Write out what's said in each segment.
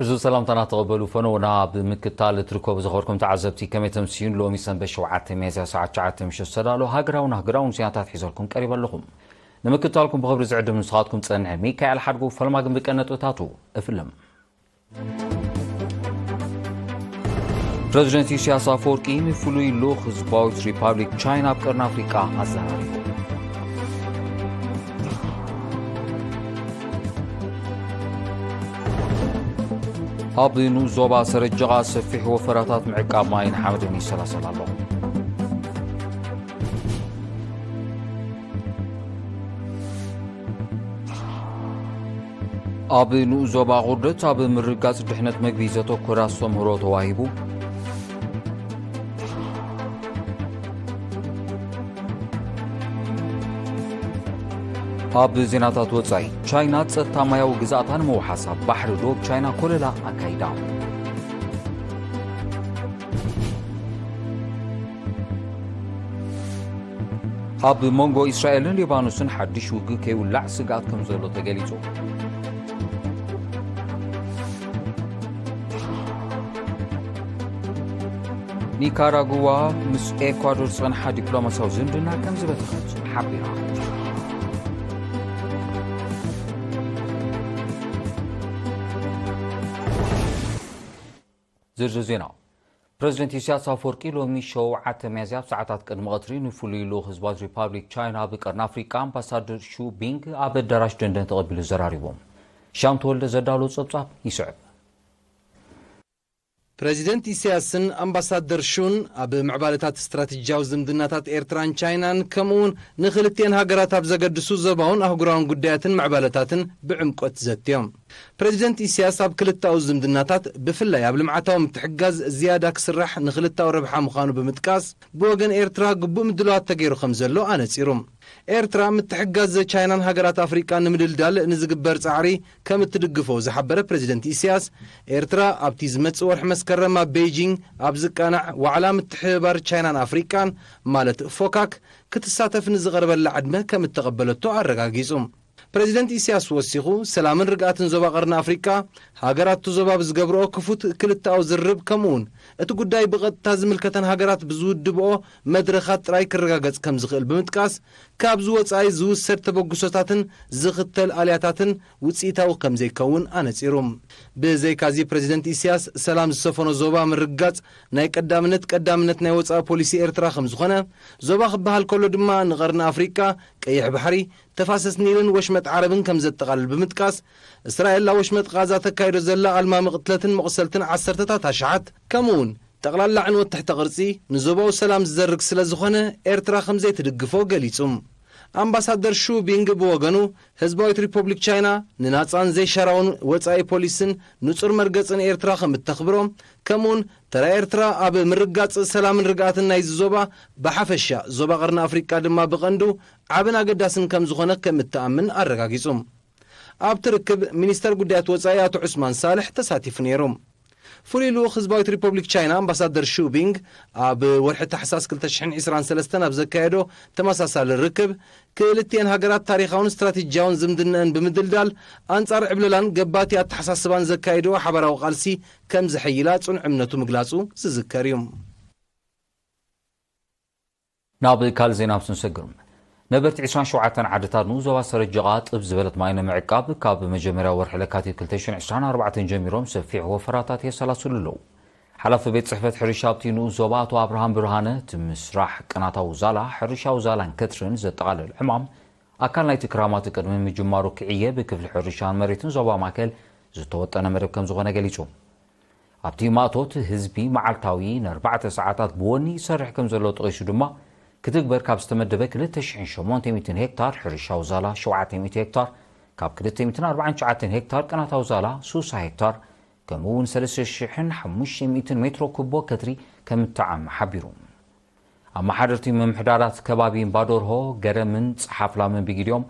እዚ ሰላምታና ተቐበሉ። ፈነውና ብምክታል እትርከቡ ዝኸበርኩም ተዓዘብቲ፣ ከመይ ተምስዩን? ሎሚ ሰንበት ሸውዓተ ሚያዝያ ሰዓት ትሽዓተ ምሸት ዝተዳለወ ሃገራውን ኣህጉራውን ዜናታት ሒዘልኩም ቀሪበ ኣለኹም። ንምክታልኩም ብኽብሪ ዝዕድም ንስኻትኩም ጸንሐ ሚካኤል ሓድጉ። ፈለማ ግን ብቀንዲ ነጥብታቱ እፍልም። ፕረዚደንት ኢሳያስ ኣፈወርቂ ንፍሉይ ልኡኽ ህዝባዊት ሪፓብሊክ ቻይና ኣብ ቀርኒ ኣፍሪቃ ኣዘራሪቡ። ኣብ ንኡስ ዞባ ሰረጀቓ ሰፊሕ ወፈራታት ምዕቃብ ማይን ሓመድን ይሰላሰል ኣሎ። ኣብ ንኡስ ዞባ ቁርደት ኣብ ምርጋጽ ድሕነት መግቢ ዘተኮረ ኣስተምህሮ ተዋሂቡ። ኣብ ዜናታት ወጻኢ፣ ቻይና ጸጥታ ማያዊ ግዛእታ ንምውሓስ ኣብ ባሕሪ ዶብ ቻይና ኮለላ ኣካይዳ። ኣብ መንጎ እስራኤልን ሊባኖስን ሓድሽ ውግእ ከይውላዕ ስግኣት ከም ዘሎ ተገሊጹ። ኒካራጉዋ ምስ ኤኳዶር ዝጸንሓ ዲፕሎማስያዊ ዝምድና ከም ዝበተኸት ሓቢራ። ዝርዝር ዜና። ፕረዚደንት ኢሳያስ ኣፈወርቂ ሎሚ ሸውዓተ ሚያዝያ ኣብ ሰዓታት ቅድሚ ቀትሪ ንፍሉይ ልኡኽ ህዝባዊት ሪፓብሊክ ቻይና ኣብ ቀርኒ ኣፍሪቃ ኣምባሳደር ሹ ቢንግ ኣብ ኣዳራሽ ደንደን ተቐቢሉ ዘራሪቦም። ሻም ተወልደ ዘዳሎ ጸብጻብ ይስዕብ። ፕረዚደንት ኢሳያስን ኣምባሳደር ሹን ኣብ ምዕባለታት ስትራቴጂያዊ ዝምድናታት ኤርትራን ቻይናን፣ ከምኡውን ንኽልቲኤን ሃገራት ኣብ ዘገድሱ ዞባውን ኣህጉራውን ጉዳያትን ምዕባለታትን ብዕምቆት ዘትዮም። ፕረዚደንት ኢሳያስ ኣብ ክልተኣዊ ዝምድናታት፣ ብፍላይ ኣብ ልምዓታዊ ምትሕግጋዝ ዝያዳ ክስራሕ ንኽልተኣዊ ረብሓ ምዃኑ ብምጥቃስ፣ ብወገን ኤርትራ ግቡእ ምድላዋት ተገይሩ ከም ዘሎ ኣነጺሩ። ኤርትራ ምትሕግጋዝ ቻይናን ሃገራት ኣፍሪቃን ንምድልዳል ንዝግበር ጻዕሪ ከም እትድግፎ ዝሓበረ ፕረዚደንት ኢሳያስ፣ ኤርትራ ኣብቲ ዝመጽእ ወርሒ መስከረም ኣብ ቤይጂንግ ኣብ ዝቃናዕ ዋዕላ ምትሕብባር ቻይናን ኣፍሪቃን፣ ማለት ፎካክ፣ ክትሳተፍ ንዝቐረበላ ዕድመ ከም እተቐበለቶ ኣረጋጊጹ። ፕረዚደንት ኢሳያስ ወሲኹ፣ ሰላምን ርግኣትን ዞባ ቀርኒ ኣፍሪቃ፣ ሃገራት እቲ ዞባ ብዝገብርኦ ክፉት ክልተኣዊ ዝርርብ፣ ከምኡውን እቲ ጉዳይ ብቐጥታ ዝምልከተን ሃገራት ብዝውድብኦ መድረኻት ጥራይ ክረጋገጽ ከም ዝኽእል ብምጥቃስ፣ ካብዚ ወጻኢ ዝውሰድ ተበግሶታትን ዝኽተል ኣልያታትን ውጽኢታዊ ከም ዘይከውን ኣነጺሩ። ብዘይካዚ፣ ፕረዚደንት ኢሳያስ፣ ሰላም ዝሰፈኖ ዞባ ምርግጋጽ ናይ ቀዳምነት ቀዳምነት ናይ ወጻኢ ፖሊሲ ኤርትራ ከም ዝኾነ፣ ዞባ ክበሃል ከሎ ድማ ንቐርኒ ኣፍሪቃ፣ ቀይሕ ባሕሪ፣ ተፋሰስ ኒልን ወሽመጥ ዓረብን ከም ዘጠቓልል ብምጥቃስ፣ እስራኤል ኣብ ወሽመጥ ቃዛ ተካይዶ ዘላ ኣልማሚ ቅትለትን መቑሰልትን ዓሰርተታት ኣሽሓት፣ ከምኡውን ጠቕላላ ዕንወት ትሕተ ቅርጺ ንዞባዊ ሰላም ዝዘርግ ስለ ዝኾነ፣ ኤርትራ ከም ዘይትድግፎ ገሊጹ። ኣምባሳደር ሹ ቢንግ ብወገኑ፣ ህዝባዊት ሪፐብሊክ ቻይና ንናጻን ዘይሻራውን ወጻኢ ፖሊስን ንጹር መርገጽን ኤርትራ ከም እተኽብሮ፣ ከምኡውን ተራ ኤርትራ ኣብ ምርጋጽ ሰላምን ርግኣትን ናይዚ ዞባ ብሓፈሻ፣ ዞባ ቀርኒ ኣፍሪቃ ድማ ብቐንዱ ዓብን ኣገዳስን ከም ዝኾነ ከም እትኣምን ኣረጋጊጹ። ኣብቲ ርክብ፣ ሚኒስተር ጉዳያት ወጻኢ ኣቶ ዑስማን ሳልሕ ተሳቲፉ ነይሩ። ፍሉይ ልኡኽ ህዝባዊት ሪፐብሊክ ቻይና ኣምባሳደር ሹ ቢንግ ኣብ ወርሒ ታሕሳስ ክልተ ሽሕን ዕስራን ሰለስተን ኣብ ዘካየዶ ተመሳሳሊ ርክብ፣ ክልቲኤን ሃገራት ታሪኻውን ስትራቴጂያውን ዝምድነአን ብምድልዳል፣ ኣንጻር ዕብለላን ገባቲ ኣተሓሳስባን ዘካየድኦ ሓባራዊ ቃልሲ ከም ዘሐይላ ጽኑዕ እምነቱ ምግላጹ ዝዝከር እዩ። ናብ ካልእ ዜና ምስ ንሰግር፣ ነበርቲ ዕስራን ሸውዓተን ዓድታት ንኡስ ዞባ ሰረጀቓ ጥብ ዝበለት ማይ ንምዕቃብ፣ ካብ መጀመርያ ወርሒ ለካቲት ክልተ ሽሕን ዕስራን ኣርባዕተን ጀሚሮም ሰፊሕ ወፈራታት የሰላስሉ ኣለዉ። ሓላፊ ቤት ጽሕፈት ሕርሻ ኣብቲ ንኡስ ዞባ ኣቶ ኣብርሃም ብርሃነ፣ እቲ ምስራሕ ቅናታዊ ዛላ፣ ሕርሻዊ ዛላን ከትርን ዘጠቓልል ዕማም፣ ኣካል ናይቲ ክራማት ቅድሚ ምጅማሩ ክዕየ ብክፍሊ ሕርሻን መሬትን ዞባ ማእከል ዝተወጠነ መደብ ከም ዝኾነ ገሊጹ። ኣብቲ ማእቶት፣ ህዝቢ መዓልታዊ ንኣርባዕተ ሰዓታት ብወኒ ይሰርሕ ከም ዘሎ ጠቒሱ ድማ፣ ክትግበር ካብ ዝተመደበ ክልተ ሽሕን ሸሞንተ ሚእትን ሄክታር ሕርሻዊ ዛላ ሸውዓተ ሚእቲ ሄክታር፣ ካብ ክልተ ሚእትን ኣርባዓን ትሽዓተን ሄክታር ቅናታዊ ዛላ ስሳ ሄክታር፣ ከምኡ እውን ሰለስተ ሽሕን ሓሙሽተ ሚእትን ሜትሮ ኩቦ ከትሪ ከም እተዓመ ሓቢሩ። ኣመሓደርቲ ምምሕዳራት ከባቢ እምባዶርሆ፣ ገረምን ጸሓፍላምን ብግዲኦም፣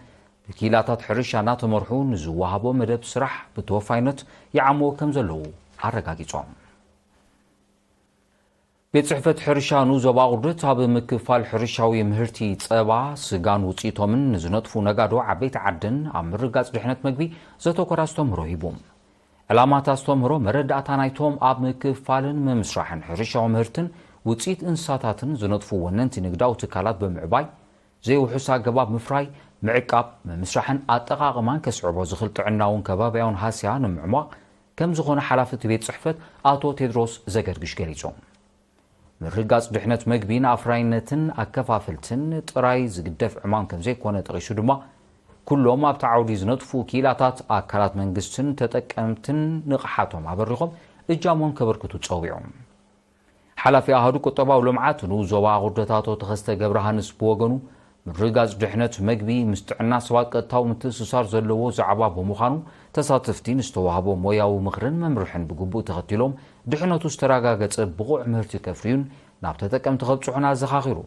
ብኪላታት ሕርሻ እናተመርሑ ንዝወሃቦ መደብ ስራሕ ብተወፋይነት ይዓምዎ ከም ዘለዉ ኣረጋጊጾም። ቤት ጽሕፈት ሕርሻ ንኡስ ዞባ ቁርደት ኣብ ምክፋል ሕርሻዊ ምህርቲ ጸባ፣ ስጋን ውጽኢቶምን ንዝነጥፉ ነጋዶ ዓበይቲ ዓድን ኣብ ምርጋጽ ድሕነት መግቢ ዘተኮረ ኣስተምህሮ ሂቡ። ዕላማት ኣስተምህሮ መረዳእታ ናይቶም ኣብ ምክፋልን ምምስራሕን ሕርሻዊ ምህርትን ውፅኢት እንስሳታትን ዝነጥፉ ወነንቲ ንግዳዊ ትካላት ብምዕባይ፣ ዘይውሑስ ኣገባብ ምፍራይ፣ ምዕቃብ፣ ምምስራሕን ኣጠቓቕማን ከስዕቦ ዝኽእል ጥዕናውን ከባብያውን ሃስያ ንምዕሟቕ ከም ዝኾነ ሓላፊ እቲ ቤት ጽሕፈት ኣቶ ቴድሮስ ዘገርግሽ ገሊጾም። ምርግጋጽ ድሕነት መግቢ ንኣፍራይነትን ኣከፋፈልትን ጥራይ ዝግደፍ ዕማም ከም ዘይኮነ ጠቒሱ ድማ፣ ኩሎም ኣብቲ ዓውዲ ዝነጥፉ ክኢላታት፣ ኣካላት መንግስትን ተጠቀምትን ንቕሓቶም ኣበሪኾም እጃሞም ከበርክቱ ጸዊዖም። ሓላፊ ኣሃዱ ቁጠባዊ ልምዓት ንኡስ ዞባ ኣቑርደት ኣቶ ተኸስተ ገብረሃንስ ብወገኑ፣ ምርግጋጽ ድሕነት መግቢ ምስ ጥዕና ሰባት ቀጥታዊ ምትእስሳር ዘለዎ ዛዕባ ብምዃኑ፣ ተሳተፍቲ ንዝተዋህቦ ሞያዊ ምኽርን መምርሕን ብግቡእ ተኸቲሎም፣ ድሕነቱ ዝተረጋገጸ ብቑዕ ምህርቲ ከፍርዩን ናብ ተጠቀምቲ ከብጽሑን ኣዘኻኺሩ።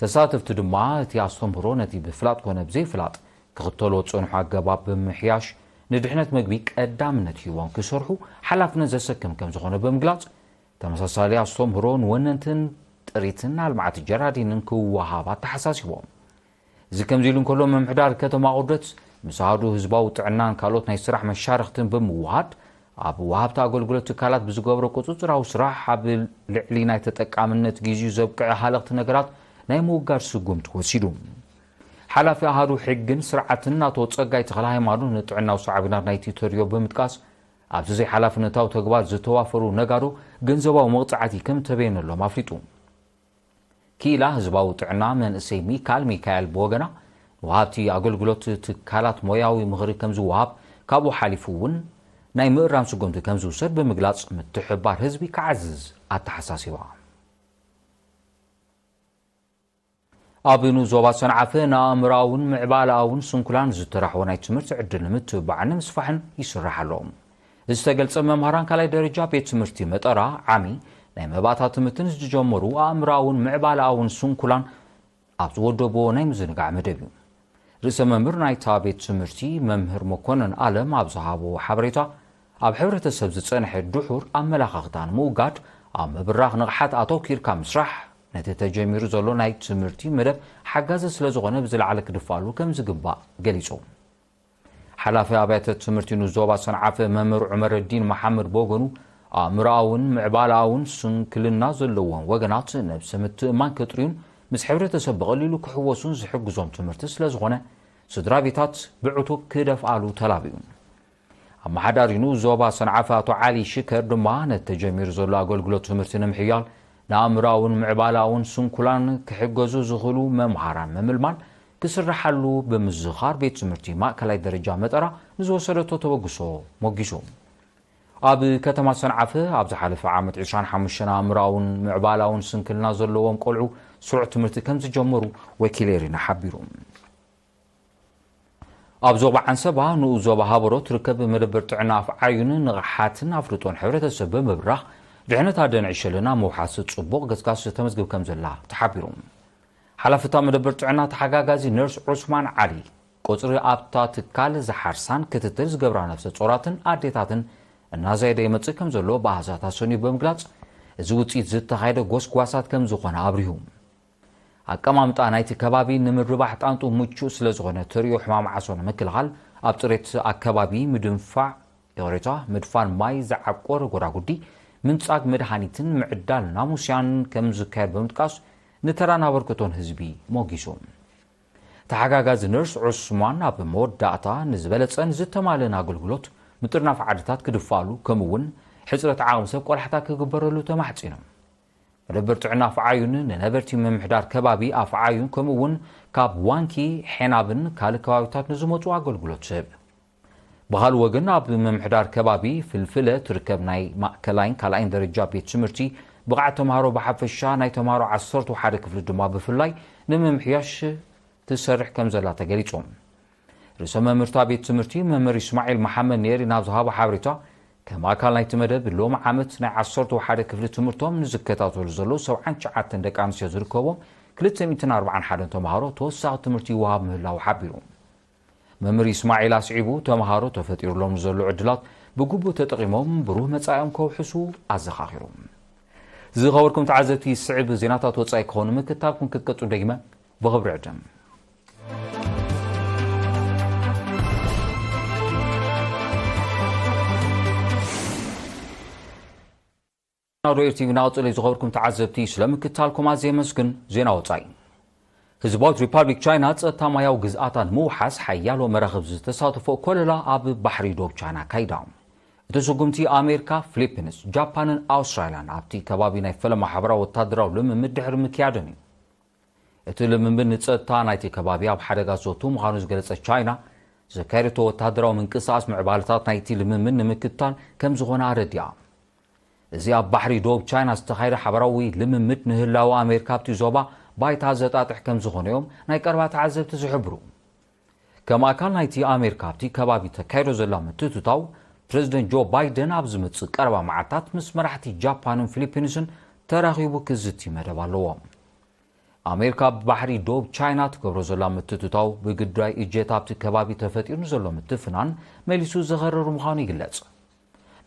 ተሳተፍቲ ድማ፣ እቲ ኣስተምህሮ ነቲ ብፍላጥ ኮነ ብዘይፍላጥ ክኽተሎ ዝጸንሑ ኣገባብ ብምምሕያሽ፣ ንድሕነት መግቢ ቀዳምነት ሂቦም ክሰርሑ ሓላፍነት ዘሰክም ከም ዝኾነ ብምግላጽ፣ ተመሳሳሊ ኣስተምህሮ ንወነንትን ጥሪትን ኣልማዕቲ ጀራዲንን ክወሃብ ኣተሓሳሲቦም። እዚ ከምዚ ኢሉ እንከሎ፣ ምምሕዳር ከተማ ኣቑርደት ምስ ኣሃዱ ህዝባዊ ጥዕናን ካልኦት ናይ ስራሕ መሻርኽትን ብምውሃድ፣ ኣብ ወሃብቲ ኣገልግሎት ትካላት ብዝገብሮ ቁጽጽራዊ ስራሕ ኣብ ልዕሊ ናይ ተጠቃምነት ግዜኡ ዘብቅዐ ሃለኽቲ ነገራት ናይ ምውጋድ ስጉምቲ ወሲዱ። ሓላፊ ኣሃዱ ሕግን ስርዓትን ኣቶ ጸጋይ ተኽለ ሃይማኖት ንጥዕናዊ ሳዕቤናት ናይቲ ተርእዮ ብምጥቃስ፣ ኣብዚ ዘይሓላፍነታዊ ተግባር ዝተዋፈሩ ነጋዶ ገንዘባዊ መቕጻዕቲ ከም ተበየነሎም ኣፍሊጡ። ክኢላ ህዝባዊ ጥዕና መንእሰይ ሚካል ሚካኤል ብወገና፣ ንወሃብቲ ኣገልግሎት ትካላት ሞያዊ ምኽሪ ከም ዝወሃብ፣ ካብኡ ሓሊፉ እውን ናይ ምእራም ስጉምቲ ከም ዝውሰድ ብምግላጽ፣ ምትሕብባር ህዝቢ ክዓዝዝ ኣተሓሳሲባ። ኣብ ንኡስ ዞባ ሰንዓፈ ንኣእምሮኣውን ምዕባለኣውን ስንኩላን ዝተራሕወ ናይ ትምህርቲ ዕድል ንምትብባዕን ንምስፋሕን ይስራሕ ኣሎ። ዝተገልጸ፣ መምሃራን ካልኣይ ደረጃ ቤት ትምህርቲ መጠራ ዓሚ ናይ መባእታ ትምህርትን ዝጀመሩ ኣእምሮኣውን ምዕባለኣውን ስንኩላን ኣብ ዝወደብዎ ናይ ምዝንጋዕ መደብ እዩ። ርእሰ መምህር ናይታ ቤት ትምህርቲ መምህር መኮነን ኣለም ኣብ ዝሃቦ ሓበሬታ፣ ኣብ ሕብረተሰብ ዝጸንሐ ድሑር ኣመላኻኽታ ንምውጋድ ኣብ ምብራኽ ንቕሓት ኣተኲርካ ምስራሕ፣ ነቲ ተጀሚሩ ዘሎ ናይ ትምህርቲ መደብ ሓጋዚ ስለ ዝኾነ ብዝለዓለ ክድፋሉ ከም ዝግባእ ገሊጹ። ሓላፊ ኣብያተ ትምህርቲ ንኡስ ዞባ ሰንዓፈ መምህር ዑመረዲን መሓመድ ብወገኑ፣ ኣእምሮኣውን ምዕባለኣውን ስንክልና ዘለዎም ወገናት ነብሰ ምትእምማን ከጥርዩን ምስ ሕብረተሰብ ብቐሊሉ ክሕወሱን ዝሕግዞም ትምህርቲ ስለ ዝኾነ፣ ስድራ ቤታት ብዕቱብ ክደፍኣሉ ተላብዩ። ኣመሓዳሪ ንኡስ ዞባ ሰንዓፈ ኣቶ ዓሊ ሽከር ድማ፣ ነቲ ተጀሚሩ ዘሎ ኣገልግሎት ትምህርቲ ንምሕያል ንኣእምሮኣውን ምዕባለኣውን ስንኩላን ክሕገዙ ዝኽእሉ መምሃራን ምምልማል ክስርሓሉ ብምዝኻር፣ ቤት ትምህርቲ ማእከላይ ደረጃ መጠራ ንዝወሰደቶ ተበግሶ ሞጊሱ። ኣብ ከተማ ሰንዓፈ ኣብ ዝሓለፈ ዓመት ዕስራን ሓሙሽተን ኣእምሮኣውን ምዕባለኣውን ስንክልና ዘለዎም ቆልዑ ስሩዕ ትምህርቲ ከም ዝጀመሩ ወኪል ኤሪና ሓቢሩ። ኣብ ዞባ ዓንሰባ ንኡስ ዞባ ሃበሮ ትርከብ መደበር ጥዕና ኣፍዓዩን ንቕሓትን ኣፍልጦን ሕብረተሰብ ብምብራኽ፣ ድሕነት ኣደን ዕሸልን ኣብ ምውሓስ ጽቡቕ ገስጋስ ተመዝግብ ከም ዘላ ተሓቢሩ። ሓላፊ እታ መደበር ጥዕና ተሓጋጋዚ ነርስ ዑስማን ዓሊ፣ ቁጽሪ ኣብታ ትካል ዝሓርሳን ክትትል ዝገብራ ነፍሰ ጾራትን ኣዴታትን እናዛየደ ይመጽእ ከም ዘሎ ብኣሃዛት ኣሰንዩ ብምግላጽ፣ እዚ ውጽኢት ዝተኻየደ ጎስጓሳት ከም ዝኾነ ኣብሪሁ። ኣቀማምጣ ናይቲ ከባቢ ንምርባሕ ጣንጡ ምቹእ ስለ ዝኾነ፣ ተርእዮ ሕማም ዓሶ ንምክልኻል ኣብ ጽሬት ኣከባቢ ምድንፋዕ፣ ይቕሬታ፣ ምድፋን ማይ ዝዓቆረ ጎዳጉዲ፣ ምንጻግ መድሃኒትን ምዕዳል ናሙስያን ከም ዝካየድ ብምጥቃስ፣ ንተራን ኣበርክቶን ህዝቢ ሞጊሱ። ተሓጋጋዚ ነርስ ዑስማን ኣብ መወዳእታ፣ ንዝበለጸን ዝተማልእን ኣገልግሎት ምጥርናፍ ዓድታት ክድፋሉ፣ ከምኡ እውን ሕጽረት ዓቕሚ ሰብ ቆላሕታ ክግበረሉ ተማሕጺኑ። መደበር ጥዕና ኣፍዓዩን ንነበርቲ ምምሕዳር ከባቢ ኣፍዓዩን፣ ከምኡ እውን ካብ ዋንኪ ዔናብን ካልእ ከባቢታት ንዝመጹ ኣገልግሎት ትህብ። ብኻልእ ወገን፣ ኣብ ምምሕዳር ከባቢ ፍልፍለ ትርከብ ናይ ማእከላይን ካልኣይን ደረጃ ቤት ትምህርቲ፣ ብቕዓት ተምሃሮ ብሓፈሻ፣ ናይ ተምሃሮ ዓሰርተ ሓደ ክፍሊ ድማ ብፍላይ ንምምሕያሽ ትሰርሕ ከም ዘላ ተገሊጹ። ርእሰ መምህርታ ቤት ትምህርቲ መምህር እስማዒል መሓመድ ኔሪ ናብ ዝሃቦ ሓበሬታ፣ ከም ኣካል ናይቲ መደብ ሎሚ ዓመት ናይ ዓሰርተ ሓደ ክፍሊ ትምህርቶም ንዝከታተሉ ዘለዉ ሰብዓን ትሽዓተን ደቂ ኣንስትዮ ዝርከቦም ክልተ ሚእትን ኣርባዓን ሓደን ተምሃሮ ተወሳኺ ትምህርቲ ይወሃብ ምህላዉ ሓቢሩ። መምህር እስማዒል ኣስዒቡ፣ ተምሃሮ ተፈጢሩሎም ንዘሎ ዕድላት ብግቡእ ተጠቒሞም ብሩህ መጻኢኦም ከውሕሱ ኣዘኻኺሩ። ዝኸበርኩም ተዓዘብቲ፣ ስዕብ ዜናታት ወጻኢ ክኾኑ ምክታብኩም ክትቀጽሉ ደጊመ ብኽብሪ ዕድም። ናዶ ኤርቲቪ ናውፅለይ ዝኸበርኩም ተዓዘብቲ ስለምክታልኩም ኣዝየ የመስግን። ዜና ወፃኢ። ህዝባዊት ሪፓብሊክ ቻይና ጸጥታ ማያዊ ግዝኣታ ንምውሓስ ሓያሎ መራኽብ ዝተሳተፎ ኮለላ ኣብ ባሕሪ ዶብ ቻይና ኣካይዳ። እቲ ስጉምቲ ኣሜሪካ፣ ፊሊፒንስ፣ ጃፓንን ኣውስትራልያን ኣብቲ ከባቢ ናይ ፈለማ ሓበራዊ ወታደራዊ ልምምድ ድሕሪ ምክያደን እዩ። እቲ ልምምድ ንጸጥታ ናይቲ ከባቢ ኣብ ሓደጋ ዘቱ ምዃኑ ዝገለጸት ቻይና፣ ዘካየደቶ ወታደራዊ ምንቅስቓስ ምዕባለታት ናይቲ ልምምድ ንምክትታል ከም ዝኾነ ኣረዲኣ። እዚ ኣብ ባሕሪ ዶብ ቻይና ዝተኻየደ ሓበራዊ ልምምድ ንህላወ ኣሜሪካ ኣብቲ ዞባ ባይታ ዘጣጥሕ ከም ዝኾነ እዮም ናይ ቀረባ ተዓዘብቲ ዝሕብሩ። ከም ኣካል ናይቲ ኣሜሪካ ኣብቲ ከባቢ ተካይዶ ዘላ ምትትታው፣ ፕረዚደንት ጆ ባይደን ኣብ ዝመጽእ ቀረባ መዓልታት ምስ መራሕቲ ጃፓንን ፊሊፒንስን ተራኺቡ ክዝቲ መደብ ኣለዎ። ኣሜሪካ ኣብ ባሕሪ ዶብ ቻይና ትገብሮ ዘላ ምትትታው ብጉዳይ እጀት ኣብቲ ከባቢ ተፈጢሩ ዘሎ ምትፍናን መሊሱ ዘኸርር ምዃኑ ይግለጽ።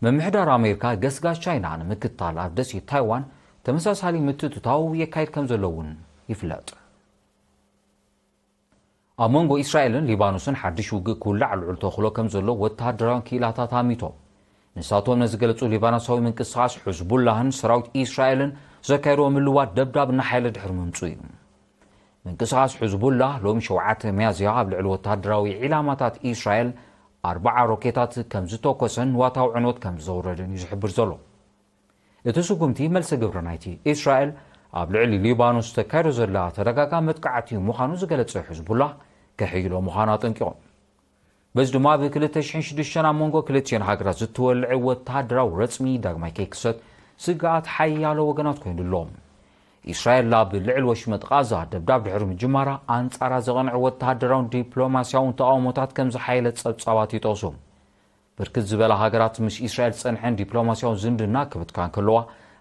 ምምሕዳር ኣሜሪካ ገስጋስ ቻይና ንምክትታል ኣብ ደሴት ታይዋን ተመሳሳሊ ምትትታው የካይድ ከም ዘሎ እውን ይፍለጥ። ኣብ መንጎ እስራኤልን ሊባኖስን ሓድሽ ውግእ ክውላዕ ልዑል ተኽእሎ ከም ዘሎ ወተሃደራውያን ክኢላታት ኣሚቶም። ንሳቶም ነዚ ገለጹ ሊባኖሳዊ ምንቅስቓስ ሕዝቡላህን ሰራዊት እስራኤልን ዘካየድዎ ምልዋጥ ደብዳብ እናሓየለ ድሕሪ ምምጹ እዩ። ምንቅስቓስ ሕዝቡላህ ሎሚ ሸውዓተ ሚያዝያ ኣብ ልዕሊ ወተሃደራዊ ዒላማታት እስራኤል ኣርባዓ ሮኬታት ከም ዝተኮሰን ንዋታዊ ዕንወት ከም ዘውረደን እዩ ዝሕብር ዘሎ። እቲ ስጉምቲ መልሲ ግብሪ ናይቲ እስራኤል ኣብ ልዕሊ ሊባኖስ ተካይዶ ዘላ ተደጋጋሚ መጥቃዕቲ ምዃኑ ዝገለጸ ሕዝቡላህ ከሕይሎ ምዃኑ ኣጠንቂቖም። በዚ ድማ ኣብ ክልተ ሽሕን ሽዱሽተን ኣብ መንጎ ክልቲኤን ሃገራት ዝተወልዐ ወተሃደራዊ ረጽሚ ዳግማይ ከይክሰት ስግኣት ሓያሎ ወገናት ኮይኑ ኣሎ። እስራኤል ኣብ ልዕሊ ወሽመጥ ቓዛ ደብዳብ ድሕሪ ምጅማራ ኣንጻራ ዘቐንዐ ወተሃደራውን ዲፕሎማስያውን ተቓውሞታት ከም ዝሓየለ ጸብጻባት ይጠቕሱ። ብርክት ዝበላ ሃገራት ምስ እስራኤል ዝጸንሐን ዲፕሎማስያውን ዝምድና ክብትካ እንከለዋ፣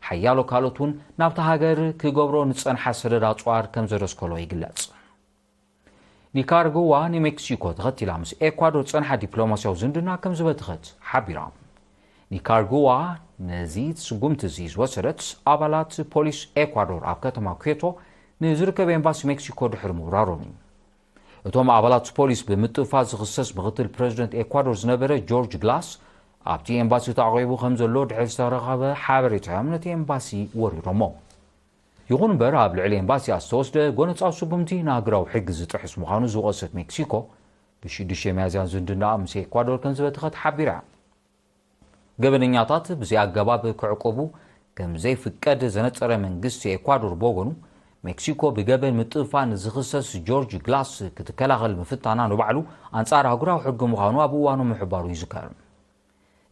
ሓያሎ ካልኦት እውን ናብታ ሃገር ክገብሮ ንጸንሓ ሰደድ ኣጽዋር ከም ዘደስከሎ ይግለጽ። ኒካራጉዋ ንሜክሲኮ ተኸቲላ ምስ ኤኳዶር ዝጸንሓ ዲፕሎማስያዊ ዝምድና ከም ዝበተኸት ሓቢራ። ኒካራጉዋ ነዚ ስጉምቲ እዚ ዝወሰደት ኣባላት ፖሊስ ኤኳዶር ኣብ ከተማ ኩዌቶ ንዝርከብ ኤምባሲ ሜክሲኮ ድሕሪ ምውራሮም እዩ። እቶም ኣባላት ፖሊስ ብምጥፋእ ዝኽሰስ ምኽትል ፕረዚደንት ኤኳዶር ዝነበረ ጆርጅ ግላስ ኣብቲ ኤምባሲ ተዓቂቡ ከም ዘሎ ድሕሪ ዝተረኸበ ሓበሬታ እዮም ነቲ ኤምባሲ ወሪሮሞ። ይኹን እምበር ኣብ ልዕሊ ኤምባሲኣ ዝተወስደ ጎነጻዊ ስጉምቲ ንሃገራዊ ሕጊ ዝጥሕስ ምዃኑ ዝወቐሰት ሜክሲኮ ብሽዱሽተ ሚያዝያ ዝምድናኣ ምስ ኤኳዶር ከም ዝበተኸት ሓቢራ። ገበነኛታት ብዘይ ኣገባብ ክዕቆቡ ከም ዘይፍቀድ ዘነጸረ መንግስቲ ኤኳዶር ብወገኑ፣ ሜክሲኮ ብገበን ምጥፋእ ንዝኽሰስ ጆርጅ ግላስ ክትከላኸል ምፍታና ንባዕሉ ኣንጻር ኣህጉራዊ ሕጊ ምዃኑ ኣብ እዋኑ ምሕባሩ ይዝከር።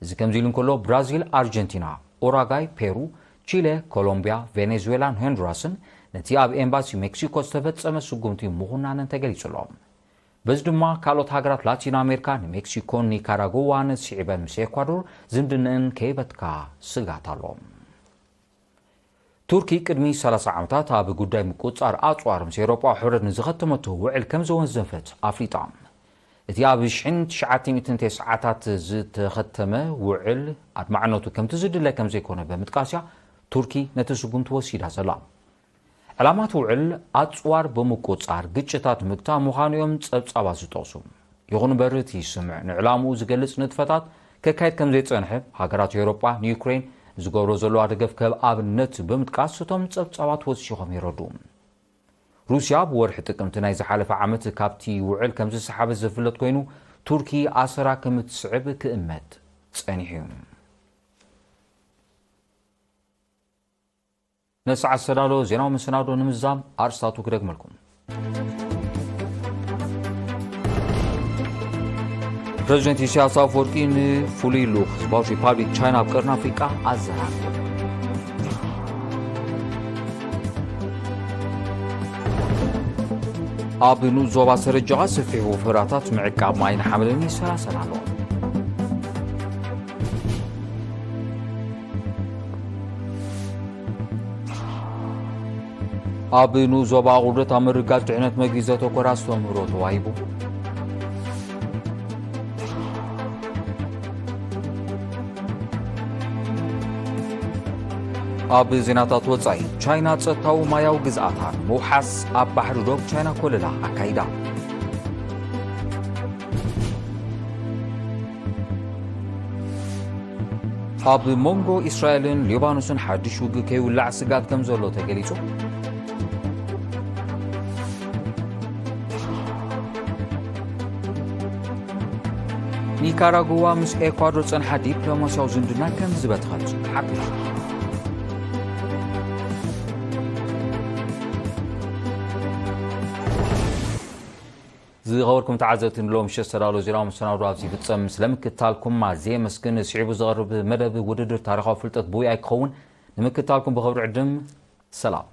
እዚ ከምዚ ኢሉ እንከሎ፣ ብራዚል፣ ኣርጀንቲና፣ ኡራጋይ፣ ፔሩ፣ ቺለ፣ ኮሎምቢያ፣ ቬኔዙዌላን ሆንዱራስን ነቲ ኣብ ኤምባሲ ሜክሲኮ ዝተፈጸመ ስጉምቲ ምኹናነን ተገሊጹ ኣሎ። በዚ ድማ ካልኦት ሃገራት ላቲን ኣሜሪካ ንሜክሲኮን ኒካራጉዋን ስዒበን ምስ ኤኳዶር ዝምድነአን ከይበትካ ስግኣት ኣሎ። ቱርኪ ቅድሚ ሰላሳ ዓመታት ኣብ ጉዳይ ምቁጽጻር ኣጽዋር ምስ ኤውሮጳዊ ሕብረት ንዝኸተመቶ ውዕል ከም ዘወንዘፈት ኣፍሊጣ። እቲ ኣብ ሽሕን ትሽዓተ ሚእትን ተስዓታት ዝተኸተመ ውዕል ኣድማዕነቱ ከምቲ ዝድለ ከም ዘይኮነ ብምጥቃስያ ቱርኪ ነቲ ስጉምቲ ወሲዳ ዘላ። ዕላማት ውዕል ኣጽዋር ብምቁጻር ግጭታት ምግታ ምዃኑ እዮም ጸብጻባት ዝጠቕሱ። ይኹን እምበር እቲ ስምዕ ንዕላምኡ ዝገልጽ ንጥፈታት ከካይድ ከም ዘይጸንሐ ሃገራት ኤውሮጳ ንዩክሬን ዝገብሮ ዘለዋ ደገፍ ከም ኣብነት ብምጥቃስ እቶም ጸብጻባት ወሲኾም የረድኡ። ሩስያ ብወርሒ ጥቅምቲ ናይ ዝሓለፈ ዓመት ካብቲ ውዕል ከም ዝሰሓበት ዝፍለጥ ኮይኑ፣ ቱርኪ ኣሰራ ከም እትስዕብ ክእመት ጸኒሑ እዩ። ነሰዓት ዝተዳለወ ዜናዊ መሰናዶ ንምዝዛም ኣርስታቱ ክደግመልኩም። ፕረዚደንት ኢሳያስ ኣፈወርቂ ንፍሉይ ልኡኽ ህዝባዊ ሪፓብሊክ ቻይና ኣብ ቀርኒ ኣፍሪቃ ኣዘራረበ። ኣብ ንኡስ ዞባ ሰረጀቓ ሰፊሕ ወፈራታት ምዕቃብ ማይን ሓመድን ይሰላሰል ኣሎ። ኣብ ንኡስ ዞባ ኣቑርደት ኣብ ምርግጋጽ ድሕነት መግቢ ዘተኮረ ኣስተምህሮ ተዋሂቡ። ኣብ ዜናታት ወጻኢ፣ ቻይና ጸጥታዊ ማያዊ ግዝኣታ ንምውሓስ ኣብ ባሕሪ ዶብ ቻይና ኮለላ ኣካይዳ። ኣብ መንጎ እስራኤልን ሊባኖስን ሓድሽ ውግእ ከይውላዕ ስግኣት ከም ዘሎ ተገሊጹ። ኒካራጉዋ ምስ ኤኳዶር ዝጸንሓ ዲፕሎማስያዊ ዝምድና ከም ዝበተኸት ሓቢሩ። ዝኸበርኩም ተዓዘብቲ፣ ንሎም ምሸት ዝተዳለወ ዜና መሰናዶ ኣብዚ ይፍጸም። ስለምክትታልኩም ኣዝየ የመስግን። ስዒቡ ዝቐርብ መደብ ውድድር ታሪኻዊ ፍልጠት ብውያይ ክኸውን። ንምክትታልኩም ብኽብሪ ዕድም። ሰላም።